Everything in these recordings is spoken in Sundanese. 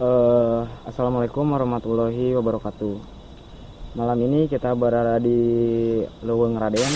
Assalamualaikum warahmatullahi wabarakatuh. Malam ini kita berada di Leuweung Raden.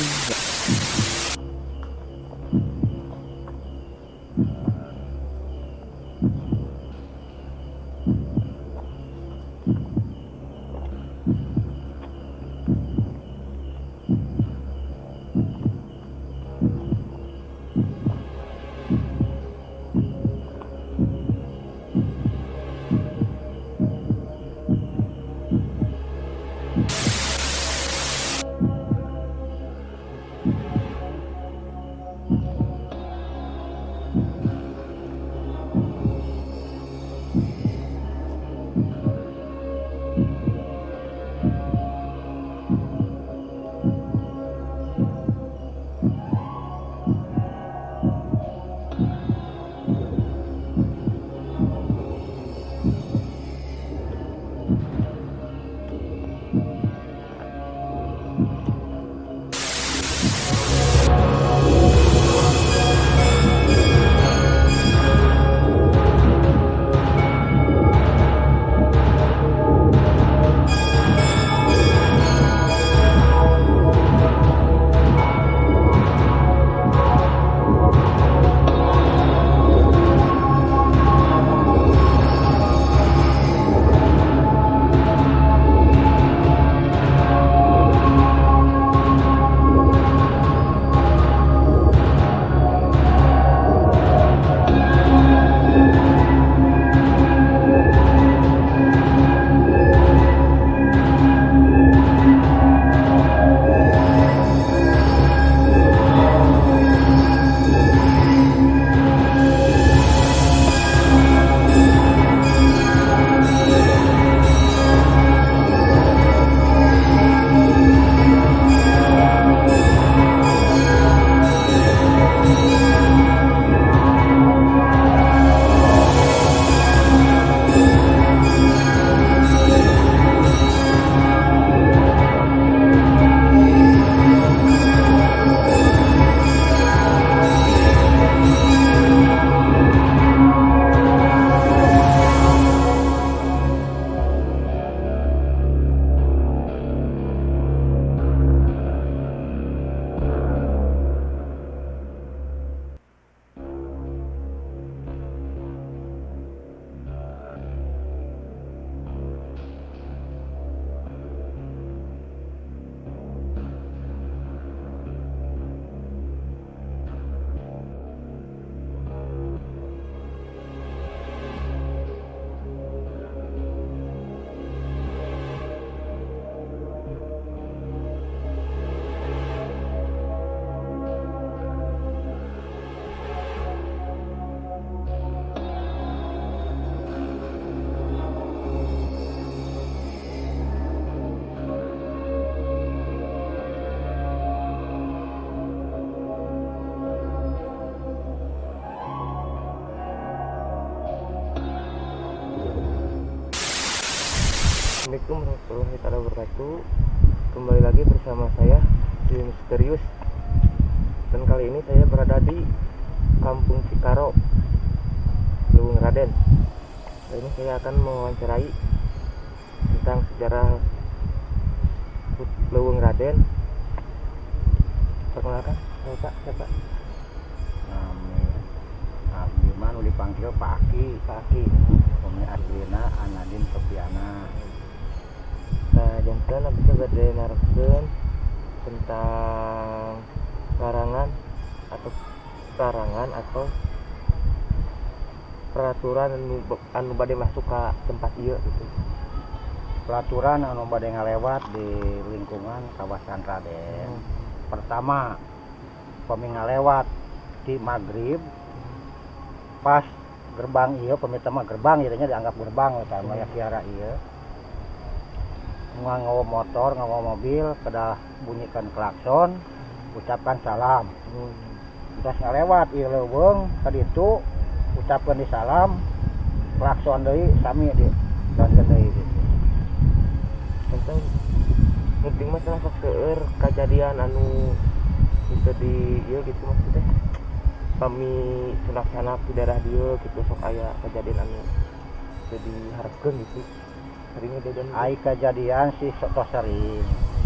Assalamualaikum warahmatullahi wabarakatuh. Kembali lagi bersama saya di Misterius. Dan kali ini saya berada di Kampung Cikaro, Leuweung Raden. Kali ini saya akan mewawancarai tentang sejarah Leuweung Raden. Perkenalkan, Bapak siapa? Nami abdi mah nu dipanggil Pak Aki. Pak Aki. Upami aslina Anadin Sopiana. Nah, janten abdi teh bade naroskeun tentang larangan atau larangan atau peraturan anu bade masuk ke tempat ieu gitu. Peraturan anu bade ngalewat di lingkungan kawasan Raden. Pertama, upami ngalewat di maghrib pas gerbang ieu, pami mah gerbang ieu nya, dianggap gerbang eta mah ya, kiara ieu. Nganggo motor, nganggo mobil, kedah bunyikan klakson, ucapkan salam. Terus ngalewat ieu leuweung ka ditu, ucapkeun di salam, klakson deui, sami di klakson deui gitu. Tentang penting mah salah sok seueur kejadian anu bisa di ieu gitu, maksudnya pami sanak-sanak di daerah dieu gitu sok aya kejadian anu Teu diharapkeun gitu. Sering kejadian gitu. Ai kejadian sih tos sering.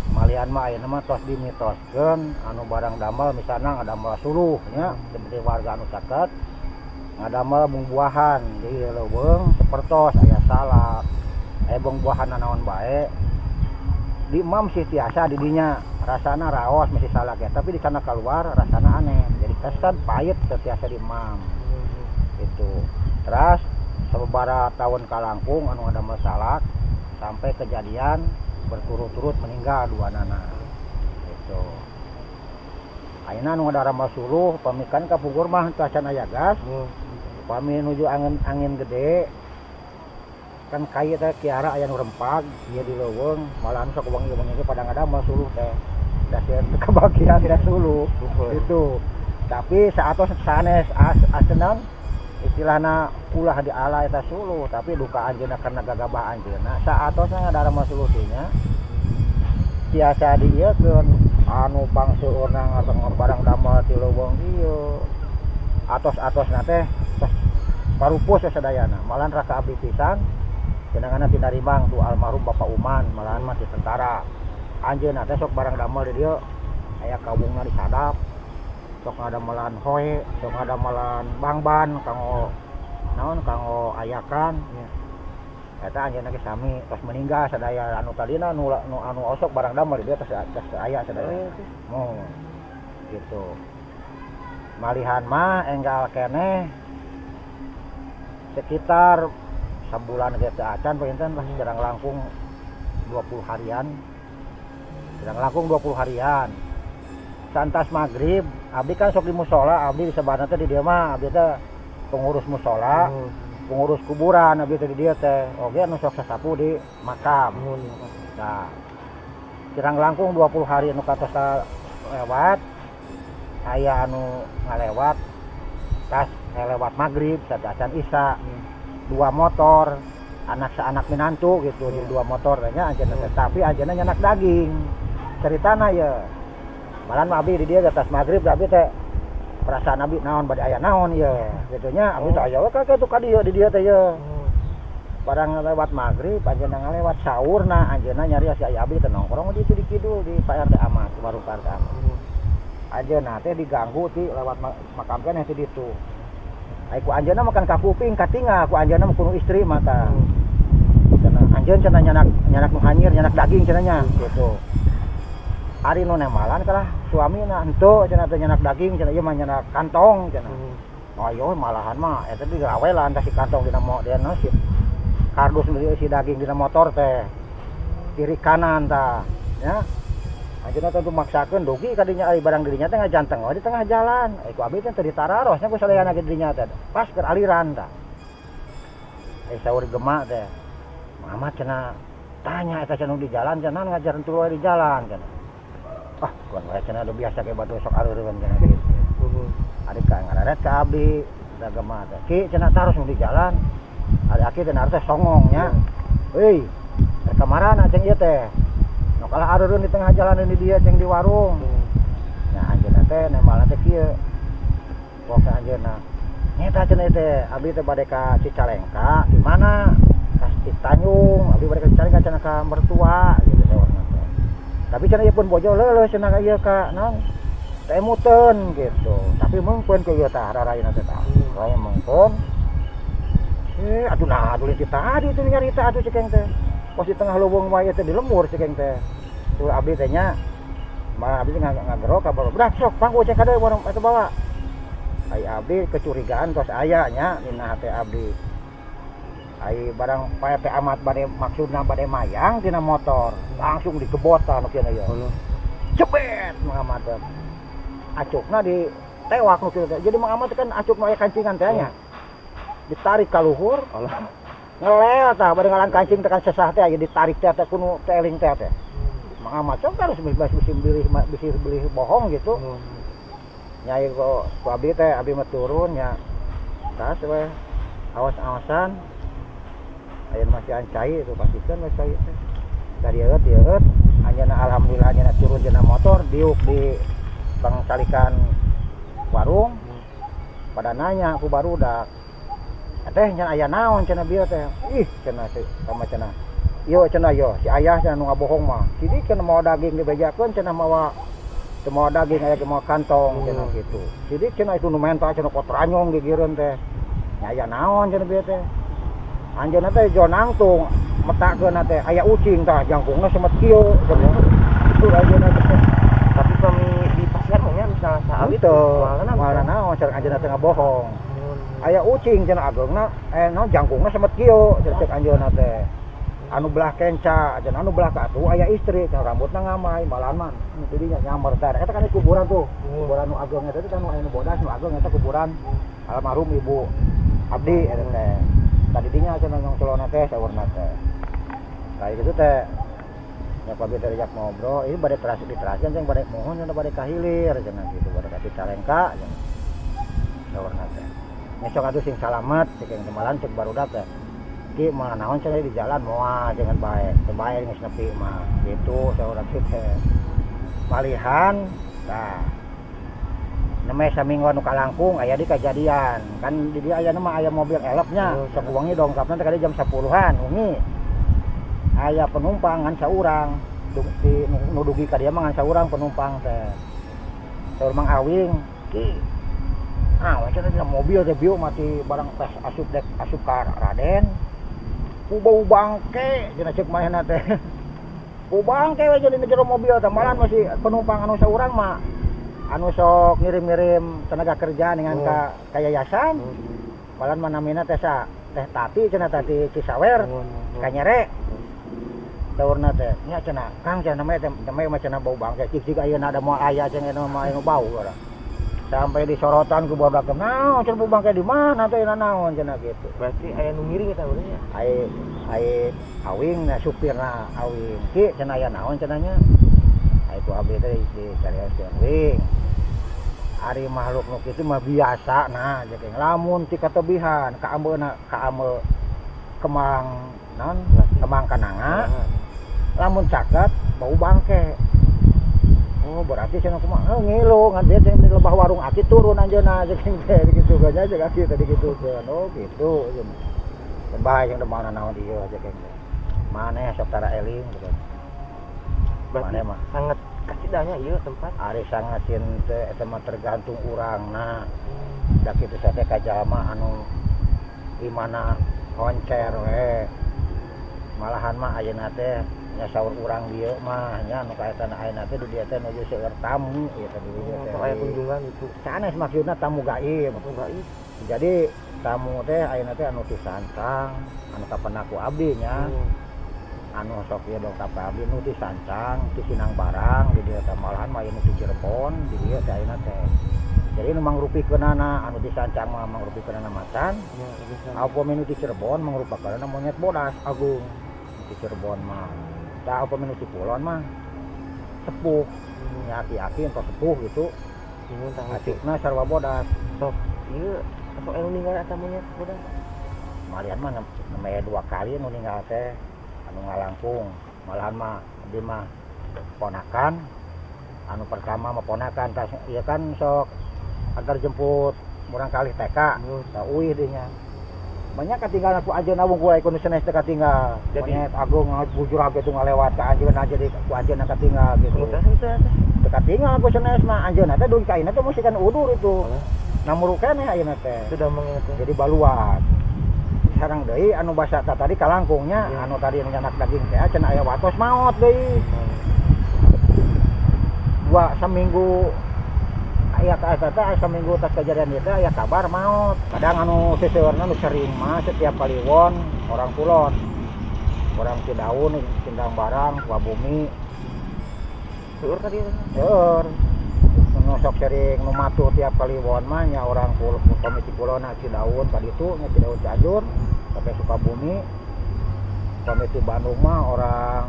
Malian mah ayeuna mah tos dimitoskeun anu barang damel, misalna ngadamel suluh nya, seperti warga anu caket ngadamel buah-buahan di leuweung, sapertos aya salak, aya buah-buahan nanaon bae, di emam sih tiasa di dinya rasana raos masih salak ya, tapi di sana keluar rasana aneh, jadi kesan pahit, teu tiasa di emam. Itu terus sababaraha tahun kalangkung anu ngadamel salak sampai kejadian berturut-turut meninggal dua nana itu. Ayeuna anu ngadamel suluh, pamikan kapungkur mah teu acan aya gas, upami nuju angin angin gede kan kai teh kiara aya nu rempag ieu di leuweung, malahan sok wengi-wengi ge pada ngadamel suluh teh, da sieun teu kabagian dina suluh itu. Tapi saatos sanes asenan istilahna ulah diala eta suluh, tapi duka anjeunna karena gagabah anjeunna saatosna ngadarama suluh teh nya tiasa diieukeun anu pangseueurna barang damel ti leuweung ieu atos-atosna teh tos parupus we sadayana. Malahan raka abdi pisan jenenganna tina Rimang tuh, almarhum Bapak Uman, malahan mah ti tentara. Anjeunna teh sok barang damel di dieu, aya kawungna disadap, sok ngadamelan hoe, sok ngadamelan bangban kanggo naon, kanggo ayakan. Eta anjeunna ge sami tos meninggal sadaya, anu tadina nu anu osok barang damel di dieu tos tos teu aya sadaya. Mo gitu. Malihan mah enggal keneh sekitar sabulan ge teu acan panginten lah, kirang langkung 20 harian, kirang langkung 20 harian. Santas maghrib abdi kan sok di musola, abdi disebatna teh di dieu mah abdi teh pengurus musola, pengurus kuburan abdi teh di dieu teh oge anu sok sasapu di makam. Nah, kirang langkung 20 hari anu katos lewat, aya anu ngalewat tas ngalewat maghrib saacan isya, dua motor, anak seanak minantu gitu, jadi dua motor teh nya anjeunna teh, tapi anjeunna nyanak daging ceritana ya. Malahan mah abdi di dieu atas maghrib abdi teh perasaan abdi naon bade aya naon ieu gitu nya, abdi teh aya we ka kitu ka dieu di dieu teh ye. Barang lewat maghrib anjeunna ngalewat, saurna anjeunna nyarios si aya abdi teh nongkrong di ditu di kidul di Pak RT Ahmad, warung Pak RT Ahmad. Anjeunna teh diganggu ti lewat makam keneh ti ditu. Ai ku anjeunna makan ka kuping katinggal ku anjeunna mah kudu istri mata. Cenah anjeun cenah nyanak nyanak nu hanyir, nyanak daging cenah nya gitu. Ari nu nembalan kalah suamina, henteu cenah teh nyanak daging cenah, ieu mah nyanak kantong cenah. Oh malahan mah eta digawelan tah si kantong dina mo dina si kardus nu isi daging dina motor teh kiri kanan tah nya. Anjeunna teh maksakeun dugi ka dinya, ari barang dirinya teh ngajanteng we di tengah jalan. Eh, ku abdi teh teu ditararos nya ku sadayana ge dirinya teh pas keur aliran tah. Eh, saur gema teh, "Mama," cenah, "tanya eta cenah di jalan cenah ngajar wae di jalan," cenah. "Ah, kuan wae," cenah, "udah biasa ge batur sok areureun," cenah gitu. Ari ka ngareret ka abdi da gema teh, "Ki," cenah, "taros nu di jalan." Ari aki teh teh songong nya, "Euy, rek ka marana ceng ieu teh? Nu kalah areureun di tengah jalan di dieu ceng di warung." Nah, anjeunna teh nembalna teh kieu. Pokna anjeunna, "Nyeta," cenah, "teh abdi teh bade ka Cicalengka." "Di mana?" "Ka Tanjung, abdi bade ka Cicalengka," cenah, "ka mertua," gitu saurna teh. Tapi cenah ieu pun bojo leuleus cenah ka ieu ka naon teh emuteun gitu. Tapi meungpeun ku ieu tah rarayna teh tah. Raya meungpeun. Eh, aduh, nah aduh ti tadi teh nyarita atuh cekeng teh. Pos di tengah leuweung wae teh di lembur cekeng teh. Tuh abdi teh nya mah abdi teh ngagero ka barudak, "Sok pangku cek kade warung eta bawa." Ai abdi kecurigaan tos aya nya dina hate abdi. Ai barang Pak RT Ahmad bade maksudna bade mayang tina motor, langsung digebotan nu kieu ieu. Jebet Mang Ahmad teh. Acukna ditewak nu kieu teh. Jadi Mang Ahmad kan acuk nu aya kancingan teh nya. Ditarik ka luhur, ngelel tah bade ngalan kancing teh kan sesah teh, aya ditarik teh teh kunu teling teh teh. Mang Ahmad sok harus bisi beli bisi beli bohong gitu. Nyai kok ku abdi teh, abdi mah turun nya. Tas we awas-awasan. Aya nu masihan cai itu pasikeun we cai teh. Dari eueut dieut, anjeunna alhamdulillah anjeunna turun tina motor, diuk di pangcalikan warung. Pada nanya ku barudak. Eta Teh nya aya naon cenah bieu teh? Ih cenah si sama cenah. Ieu cenah ieu si ayah cenah nu ngabohong mah. Sidik cenah mawa daging dibejakeun cenah mawa teu mawa daging aya ge mawa kantong cenah kitu. Sidik cenah itu nu menta cenah kotranyong gigireun teh. Nya aya naon cenah bieu teh? Anjeunna teh jo nangtung metakeun teh aya ucing tah jangkungna semet kieu cenah. Itu anjeunna teh. Tapi pami di pasar mah nya misalnya saalit Henteu, moal moal naon sareng anjeunna teh ngabohong. Aya ucing cenah ageungna naon jangkungna semet kieu cenah cek anjeunna teh. Anu belah kenca cenah anu belah ka atuh aya istri cenah rambutna ngamai malahan mah nu ti dinya nyamber teh. Eta kan di kuburan tuh. Kuburan nu ageung eta teh kan nu aya nu bodas nu ageung eta kuburan almarhum ibu abdi eta teh. Tadi dinya cenah nyong celona teh saurna teh. Kayak gitu teh. Ya pagi teh diajak ngobrol, ini bade teras diteraskeun ceng bade mohon cenah bade ka hilir cenah gitu bade ka Cicalengka cenah. Saurna teh. Nya sok atuh sing salamet cek yang kemalan cek barudak teh. Ki moal naon cenah di jalan moal jangan bae, teu bae geus nepi mah gitu saurna teh. Malihan tah nemeh samingguan nu kalangkung aya di kajadian. Kan di dieu aya mah aya mobil elf-nya, sok wengi dongkapna teh kali jam 10-an wengi. Aya penumpang ngan saurang, di nu dugi ka dieu mah ngan saurang penumpang teh. Saur Mang Awing, ki ah cenah dina mobil teh bieu mati barang tes asup dek asup ka Raden. Ku bau bangke cenah ceuk manehna teh. Ku bangke we jadi jero mobil teh malahan masih penumpang anu saurang mah anu sok ngirim-ngirim tenaga kerja dengan ka yayasan. Malahan mah namina teh sa teh Tati cenah Tati Cisawer kanyere. Saurna teh nya cenah Kang cenah namanya teh namanya mah cenah bau bangke cik-cik ayeuna ada moal aya cenah eta mah anu bau ora. Sampai disorotan ku barudak teh naon cenah bau bangke di mana teh naon cenah gitu. Berarti aya nu ngiring eta urang nya. Ai ai awing na supirna awing ki cenah aya naon cenah nya. Ai ku abdi teh dicarioskeun wing. Ari makhluk nu kitu mah biasa nah jeung lamun ti katebihan ka ambeuna ka ambe kemang naon kemang kananga lamun caket bau bangke. Oh berarti cenah kumaha ngilu ngan dia di lebah warung aki turun anjeunna jeung teh gitu kan nya jeung aki tadi gitu kan. Oh gitu cenah. Bae jeung mana naon ieu jeung teh. Maneh sok tara eling gitu. Berarti Maneh mah sangat kasidanya ieu tempat. Ari sangat teh eta mah tergantung urangna. Da kitu teh ka jalma anu di mana koncer we. Malahan mah ayeuna teh nya saur urang dieu mah nya anu kaetana ayeuna teh di dieu teh nuju seueur tamu ieu teh di dieu teh. Sok aya kunjungan gitu. Sanes maksudna tamu gaib. Tamu gaib. Jadi tamu teh ayeuna teh anu ti Sancang, anu kapenak ku abdi nya. Anu sok ieu dongkap ka abdi nu ti Sancang, ti Sinang Barang di dieu teh malahan mah aya nu ti Cirebon di dieu teh ayeuna teh. Jadi nu mangrupikeunana anu ti Sancang mah mangrupikeunana macan. Ya, bisa. Upami nu ti Cirebon mangrupakeunana monyet bodas agung. Ti Cirebon mah. Tah upami nu ti Kulon mah sepuh. Nya aki-aki entos sepuh gitu. Nuhun tah. Acikna sarua bodas. Sok ieu sok anu ninggal eta monyet bodas. Malihan mah nembe 2 kali nu ninggal teh anu ngalangkung. Malahan mah abdi mah ponakan. Anu pertama mah ponakan tas ieu kan sok antar jemput murang kali TK. Tah uih dinya. Banyak katinggalan ku anjeunna wungkul aya nu sanes teh katinggal. Jadi monyet agung bujur gitu ngalewat ka anjeunna jadi ku anjeunna katinggal gitu. Kumaha teh teh? Teu katinggal ku sanes mah anjeunna teh dugi ka ayeuna teh musik kan udur itu. Heeh. Namuru keneh ayeuna teh. Itu damang teh. Jadi baluat. Sareng deui anu basa ta tadi kalangkungnya Ya. anu tadi anu nyanak daging teh cenah aya watos maot deui. Dua seminggu aya ka eta teh seminggu tas kejadian ieu teh aya kabar maot. Kadang anu seseueurna nu sering mah setiap kaliwon orang kulon. Orang Cidaun, Sindang Barang, Sukabumi. Seueur ka dieu teh? Seueur. Nu sok sering nu matuh tiap kaliwon mah nya orang komisi kulon Cidaun ka ditu nya Cidaun Cianjur sampai Sukabumi. Komisi Bandung mah orang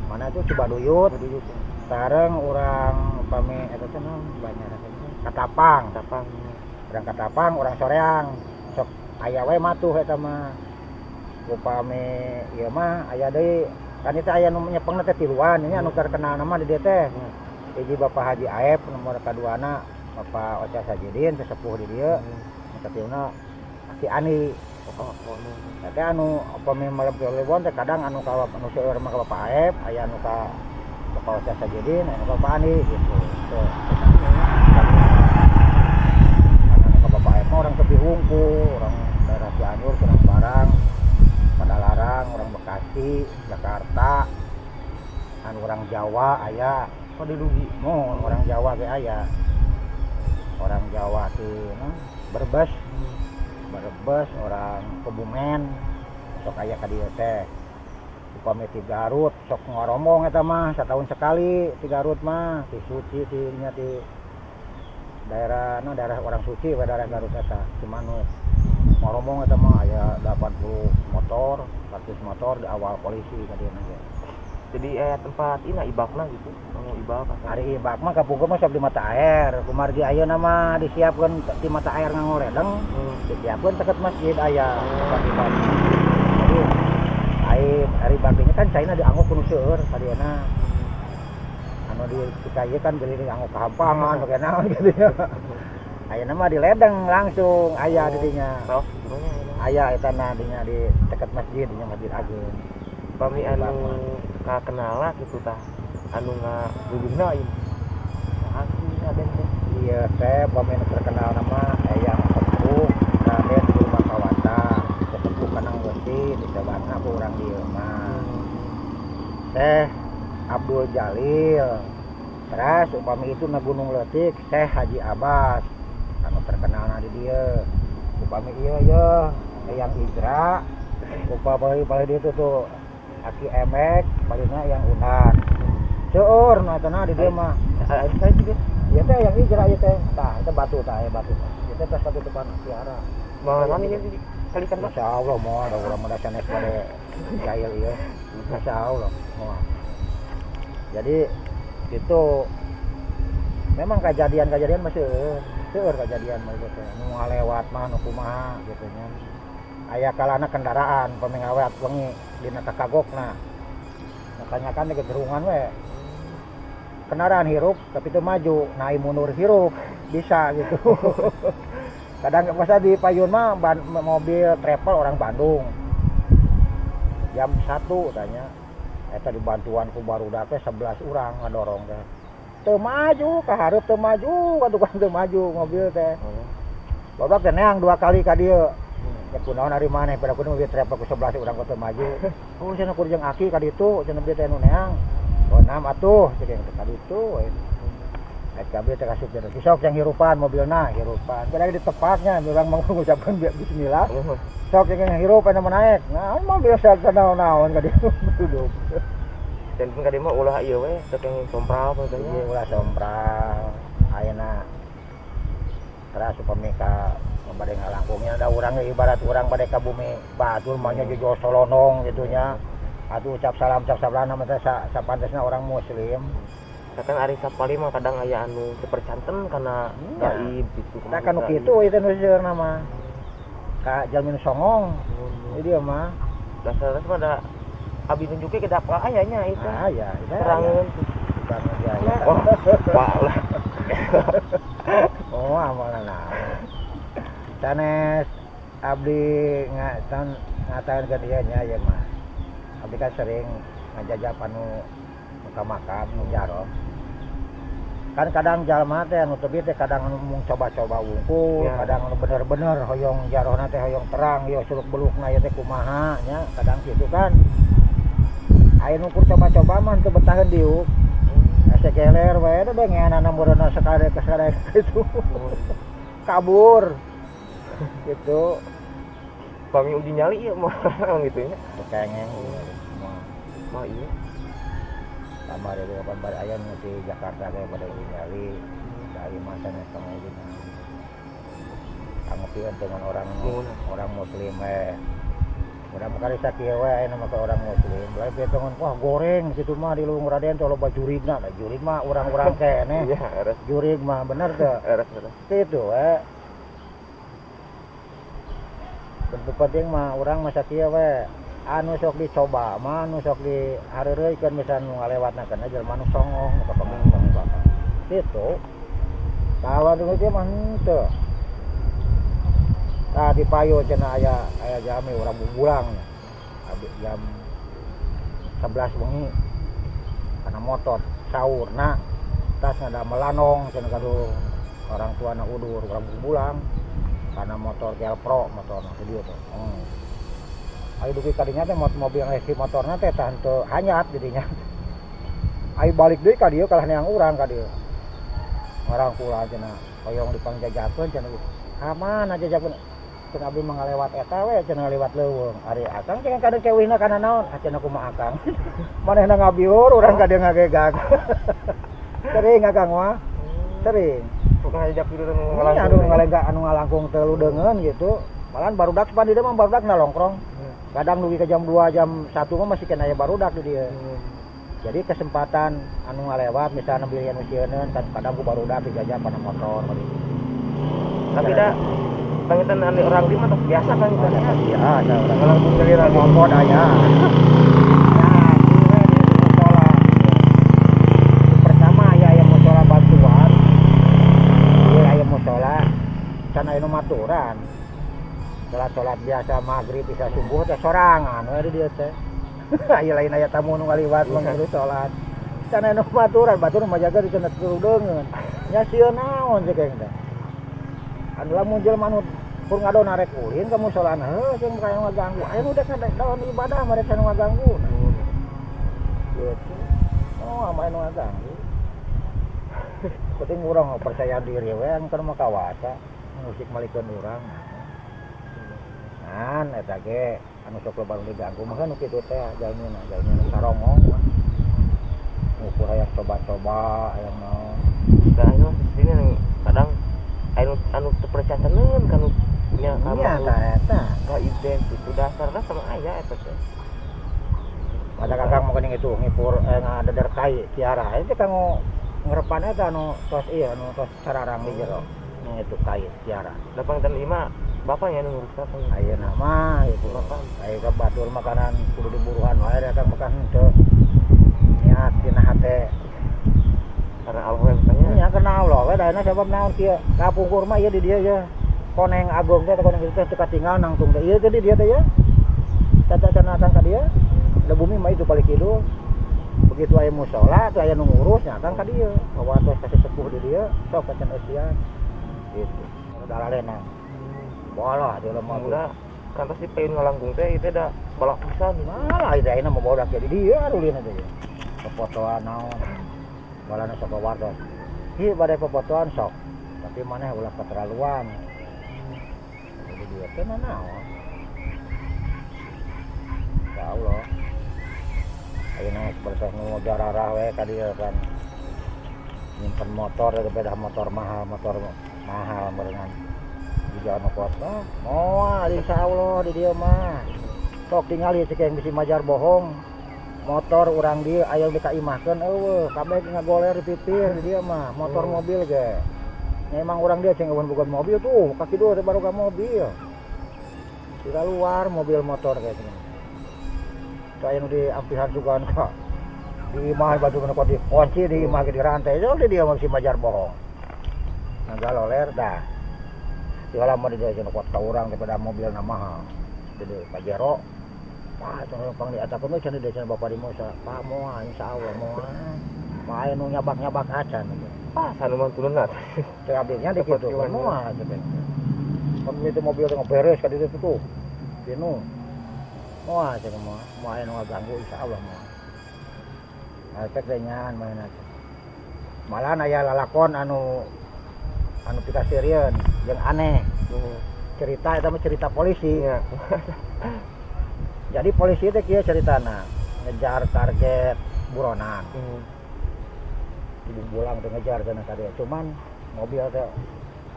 mana itu Cibaduyut. Cibaduyut. Sareng urang pami eta teh naon banyak Katapang. Katapang. Urang Katapang, urang Soreang. Sok aya we matuh eta mah. Upami ieu mah aya deui kan itu aya nu nyepengna teh tiluan ini anu terkenal nama di dieu teh. Hiji Bapak Haji Aep nomor kaduana Bapak Oca Sajidin sesepuh di dieu. Nu katiluna Aki Ani. Oh, oh, Teh anu upami malam Kliwon teh kadang anu ka anu seueur mah ka Bapak Aep, aya anu ka Bapak Ustaz Sajidin, aya anu ka Bapak Ani gitu. Tuh. Anu ka Bapak Aep mah orang tepi hungkul, orang daerah Cianjur, Serang Barang, Padalarang, orang Bekasi, Jakarta, anu orang Jawa aya. Oh, didugi. Mun orang Jawa ge aya. Orang Jawa ti naon? Brebes. Brebes, orang Kebumen sok aya ka dieu teh. Upami ti Garut sok ngoromong eta mah satahun sekali ti Garut mah, ti Suci ti nya ti daerah no daerah orang suci we daerah Garut eta Cimanuk. Ngoromong eta mah aya 80 motor, 100 motor di awal polisi ka dieu ge. Jadi tempat ina ibakna gitu, anu ibak atau Ari ibak mah kapungkur mah sok di mata air. Kumargi ayeuna mah disiapkeun di mata air ngangoledeng, disiapkeun deket masjid aya tempat ibak. Jadi ai ari baginya kan caina dianggo kudu seueur sadayana. Anu di kita ieu kan beli dianggo kahampangan bagaimana naon gitu ya. Ayeuna mah di ledeng langsung aya di dinya. Raos gitu nya ayeuna. Aya eta na dinya di deket masjid dinya Masjid Agung. Pami anu kakenala gitu tah anu ngaguguna ieu. Saha sih Raden teh? Iya teh pami anu terkenal nama Eyang Sepuh Raden Purwakawata. Sesepuh Kanang Besi disebatna ku urang dieu mah. Teh Abdul Jalil. Terus upami itu na Gunung Leutik Syekh Haji Abbas anu terkenalna di dieu. Upami ieu ye Eyang Ijra, upami paling dieu tuh Aki Emek, palingna yang Unan. Seueur nu eta na di dieu mah. Saya juga. Ieu teh yang Ijra ieu teh. Tah, eta batu tah, aya batu. Ieu teh tos katutupan tiara. Moal nami ieu kalikan Pak. Masya Allah moal da urang mah sanes bade jahil ieu. Masya Allah moal. Jadi itu memang kejadian-kejadian masih seueur kejadian mah ieu teh. Nu ngalewat mah nu kumaha gitu nya. Aya kalana kendaraan pami ngawat wengi dina kakagokna. Makanya kan gerungan we. Kendaraan hirup tapi teu maju, naik mundur hirup bisa gitu. Kadang masa di payun mah mobil travel orang Bandung. Jam 1 tanya. Eta dibantuan ku barudak teh 11 urang ngadorong teh. Teu maju ka hareup teu maju, ka tukang teu maju mobil teh. Barudak teh neang 2 kali ka dieu. Ya kunaon ari maneh pada kudu mobil travel ku 11 urang teu maju. Oh cenah kudu jeung aki ka ditu cenah beuh teh nu neang. Oh nam atuh cek yang ka ditu we. Eta kabeh teh kasup teh. Sok yang hirupan mobilna hirupan. Kadang ditepaknya urang mau ngucapkeun bismillah. Sok yang hirup anu naik. Nah mobil naon-naon ka ditu duduk. Dan pun ka dieu mah ulah ieu we teu kenging sompral apa teh nya. Iya ulah sompral. Ayeuna teras upami ka bade ngalangkungnya da urang ge ibarat urang bade ka bumi batur mah nya jojo solonong gitu nya. Atuh ucap salam ucap salam mah teh sapantesna orang muslim. Kan ari sapali mah kadang aya anu teu percanten kana gaib gitu. Tah kanu kitu ieu teh nu seueurna mah. Ka jalmi nu songong. Jadi dia mah dasar mah da abi nunjuke ke dapur aya nya itu. Aya, itu aya. Terangeun. Terangeun ya, ya. Oh, pak lah. Oh, amanah naon. Sanes abdi ngatakeun ka dieu nya ieu mah. Abdi kan sering ngajajap anu ka makam nu jaroh. Kan kadang jalma teh anu tebih teh kadang anu mung coba-coba wungkul, Ya. kadang anu bener-bener hoyong jarohna teh hoyong terang ieu suluk belukna ieu teh kumaha nya, kadang kitu kan. Aya nu kur coba-coba mah teu betaheun diuk. Asa geler we da dengeanana meureunna sakade sakade kitu. Kabur. Gitu. Pami uji nyali ieu mah gitu nya. Kengeng mah. Mah iya. Kamari di kapan bari aya nu di Jakarta ge bade uji nyali. Dari masa nu tong uji nyali. Angepieun dengan orang muslim we. Urang mah kali sakieu we aya mah orang muslim. Lain pitungan wah goreng kitu mah di leuweung Raden teh loba jurigna. Da jurig mah urang-urang keneh. Iya, leres. Jurig mah bener teu? Leres, leres. Kitu we. Bentuk penting mah urang mah sakieu we. Anu sok dicoba mah anu sok dihareureuykeun misalnya nu ngalewatna kana jelema nu songong nu kapagang. Kitu. Kawan nu kieu mah henteu. Tah di payun cenah aya aya jalmi urang Bungbulang abis jam 11 wengi kana motor saurna tas ngadamel lanong cenah gaduh orang tuana udur urang Bungbulang kana motor Gelpro motorna di dieu teh. Aya dugi ka dinya teh mobil si motorna teh tah henteu hanyat di dinya. Aya balik deui ka dieu kalah neang urang ka dieu. Ngarangkulan cenah hoyong dipangjajakeun cenah. Ka mana jajakeun? Cenah abdi mah ngalewat eta we cenah ngaliwat leuweung. Ari akang cenah kadeu kewihna kana naon? Ah cenah kumaha akang. Manehna ngabiur urang ka dieu ngagegag. Sering akang mah. Sering. Suka ngajak gitu Iya, ngalangkung. Anu ngalenggak anu ngalangkung teu ludeungeun gitu. Malahan barudak pan di dieu mah barudak nalongkrong. Kadang dugi ke jam 2, jam 1 mah masih kena aya barudak di dieu. Jadi kesempatan anu ngalewat misalnya beli anu sieuneun kan kadang ku barudak dijajah kana motor gitu. Tapi dah pangitan anu orang di mah tos biasa kan Oh, itu. biasa urang. Ngalangkung dari lagi. Ngompod aya. Nah, ieu we di musola. Pertama aya aya musola bantuan. Ieu aya musola can aya nu maturan. Salat-salat biasa maghrib bisa subuh teh sorangan we di dieu teh. Aya lain aya tamu nu ngaliwat mah kudu salat. Can aya nu maturan, batur mah jaga di cenah kerudungeun. Nya sieun naon cek aing teh. Anu lamun jelema anu pur ngadon arek ulin ka musolaan heuh jeung kaya ngaganggu. Aya nu dek daun ibadah mah rek anu ngaganggu. Gitu. Oh, ama anu ngaganggu. Penting urang percaya diri we anu kana mah kawasa musik malikeun urang. Ngan eta ge anu sok loba nu diganggu mah kan nu kitu teh jalmina, jalmina sarongong mah. Ngukur hayang coba-coba hayang naon. Nah, ini mah sini nih kadang anu anu teu percaya teun kanu nya ka Nya makhluk tah eta. Gaib teh gitu dasarna sama aya eta teh. Mata kakang mau geuning itu ngipur ngadeder kai kiara itu kanggo ngerepan eta anu tos ieu anu tos sararang di jero. Nu itu kai kiara. Da pangitan ieu bapaknya anu ngurus apa? Ayeuna mah itu. Bapak. Aya ka batur makanan kudu diburuhan wae da akang makan henteu. Niat dina hate. Karena Allah we makanya. Nya karena Allah we da sabab naon kieu. Kapungkur mah ieu di dieu ye. Koneng agung teh koneng kitu teh teu katinggal nangtung teh ieu teh di dieu teh ye. Tata cenah akang ka dieu. Da bumi mah itu paling kidul. Begitu aya musola tuh aya nu ngurus nya akang ka dieu. Bawa tos ka sesepuh di dieu sok kacan eusian. Gitu. Dalalena. Bolah di lemah. Udah kan pasti payun ngalangkung teh itu da balak pisan. Malah itu ayeuna mah bodak jadi dieu arulina teh. Popotoan naon. Walana sok wartos. Hi bade popotoan sok. Tapi maneh ulah keterlaluan. Jadi dia teh naon. Insyaallah. Ayeuna seperti nu jararah we ka dieu kan. Nyimpen motor beda motor mahal berenang. Di jalan kota. Moal insyaallah di dieu mah. Sok tingali cek yang bisi majar bohong. Motor urang dieu aya di kaimahkeun eueuh, kabeh ngagoler di pipir di dieu mah, motor mobil ge. Nya emang urang dieu cing eueuh boga mobil tuh, kaki dua teh baru ka mobil. Di luar mobil motor kayak gini. Teu aya nu diampihan sugan ka. Di imah batu nu dikunci di imah ge dirantai, sok di dieu mah bisi majar bohong. Ngagaloler dah. Di mah di dieu cenah kuat ka urang daripada mobilna mahal. Jadi Pajero. Wah, cenah pang diatakeun we cenah cenah bapak di Musa. Pak moal insyaallah moal. Moal aya nu nyabak-nyabak acan. Ah, sanu mah turunna. Teu abdinya di kitu moal cenah. Pan itu mobil teh beres ka ditu tuh. Pinu. Moal cenah moal. Moal aya nu ngaganggu insyaallah moal. Efek teh nyaan mainna teh. Malahan aya lalakon anu anu pikasirieun jeung aneh. Cerita eta mah cerita polisi. Iya. Jadi polisi teh kieu ceritana, ngejar target buronan. Di Bulang teh ngejar cenah ka dieu. Cuman mobil teh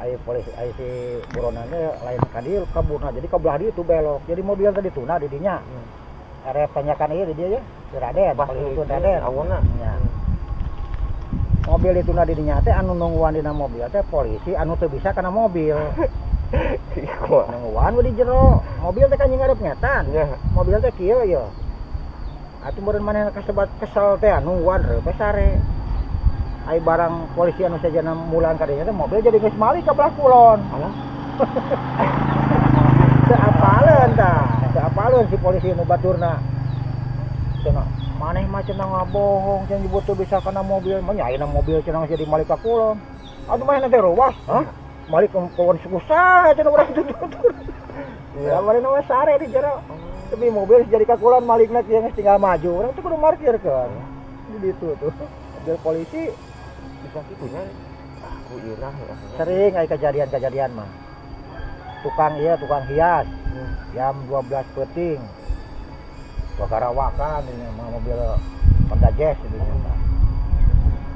aya polisi aya si buronan teh lain ka dieu kaburna. Jadi ka belah dieu tuh belok. Jadi mobil teh ditunda di dinya. Area tanjakan ieu di dieu ye, di Raden, Pas polisi itu itu Raden. Awona. Nya. Mobil ditunda di dinya teh anu nungguan dina mobil teh polisi anu teu bisa kana mobil. Kumaha? Nungguan we di jero. Mobil teh kan ngarep ngetan. Nya. Mobil teh kieu ye. Atuh meureun manehna kasebat kesel teh nungguan reup sare. Ai barang polisi anu sajana mulang ka dinya teh mobil jadi geus malik ka belah kulon. Alah. Apaleun si polisi nu baturna. Cenah maneh mah cenah ngabohong, cenah nyebut teu bisa kana mobil, mah nya ayeuna mobil cenah geus jadi malik ka kulon. Atuh manehna teh ruas, hah? Malik ke kulon susah cenah urang tutur. Ya manehna mah sare di jero. Tapi mobil jadi ka kulon malikna kieu geus tinggal maju, urang teh kudu markirkeun. Di ditu tuh. Mobil polisi Bisa kitu nya. Ah, ku irah ya. Sering aya kejadian-kejadian mah. Tukang iya, tukang hias jam 12 peuting. Garawakan ini mah mobil Honda Jazz ini mah.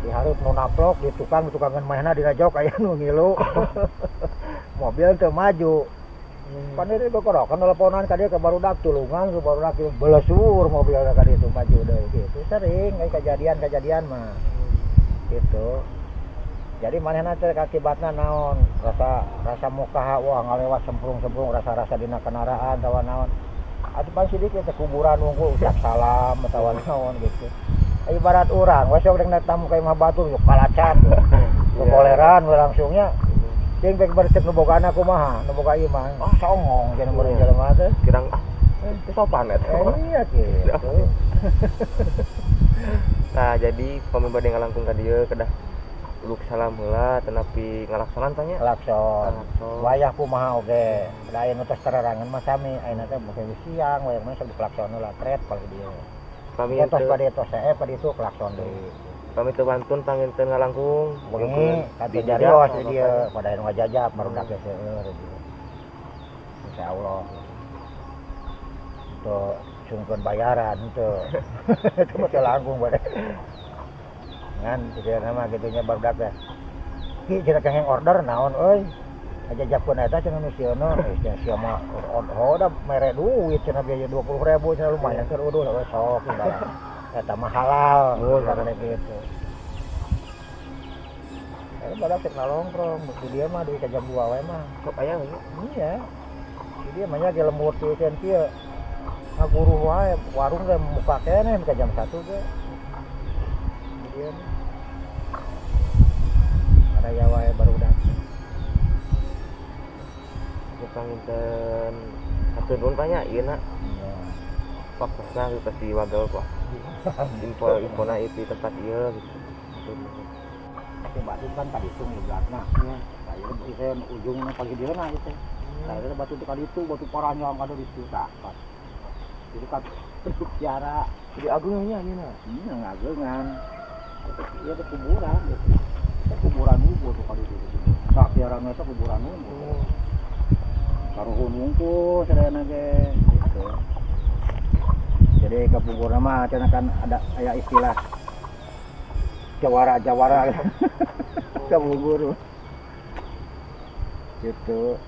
Di hareup nu naplok di tukang tukangan manehna dina jok aya nu ngilu. Mobil teu maju. Pan ieu gogorokan teleponan ka dieu ka barudak tulungan ke barudak ieu belesur mobilna ka ditu maju deui gitu. Sering aya kejadian-kejadian mah. Gitu. Jadi manehna teh akibatna naon? Rasa rasa muka, wah, ngalewat semprung-semprung rasa-rasa dina kendaraan atawa naon. Atuh pan sidik teh kuburan wungkul ucap salam atawa naon gitu. Ibarat urang we sok rek tamu ka imah batur yuk kalacan. Koleran we langsungnya. Cing bek bari cek nu bogana kumaha, nu boga imah. Ah, songong cenah meureun jelema teh. Kirang ah, itu sopan eta. Eh, iya gitu. Nah, jadi pami bade ngalangkung ka dieu kedah uluk salam heula tetapi ngalaksonan tanya. Klakson. Klakson. Wayah kumaha oge. Da aya nu tos tererangan mah sami, ayeuna teh beuki siang wayah mah sok diklakson heula tret paling dieu. Pami Tos teu bade tos seep ka ditu klakson deui. Pami teu wantun panginten ngalangkung Wengi kantun nyarios di dieu pada anu ngajajab barudak ge seueur di dieu. Insyaallah. Teu sungkeun bayaran henteu. Itu mah teu langkung bade. Ngan pikiran mah kitu nya barudak teh. Ki cenah kenging order naon euy. Ngajajabkeun eta cenah nu sieuna, eh cenah sia mah oh da mere duit cenah biaya 20.000 cenah lumayan keur uduh we sok ibarat. Eta mah halal karena gitu. Eh badak cek nongkrong, di dia mah duit ka jam 2 we mah. Sok aya we. Iya. Di dia mah nya ge lembur pisan kieu. Ngaguruh wae, warung teh muka keneh ka jam 1 ge. Di dia mah. Aya wae barudak. Ya panginten hatur nuhun banyak ieu na. Iya. Waktosna pasti wagel kok. Info infona itu di tempat ieu gitu. Hatur nuhun. Tapi batu kan tadi itu ngiblatna. Iya. Nah, ieu ieu ujungna pagi dieu na itu. Nah, itu batu itu kali itu, batu paranjang kada di situ tah. Pas. Jadi kan piara Jadi agungnya ieu na. Iya, ngageungan. Iya ke kuburan gitu. Itu kuburan wungkul tuh kali itu. Tah piara eta kuburan wungkul. Karuhun wungkul sadayana ge gitu. Jadi kapungkurna mah cenah kan ada aya istilah jawara-jawara kapungkur. Gitu.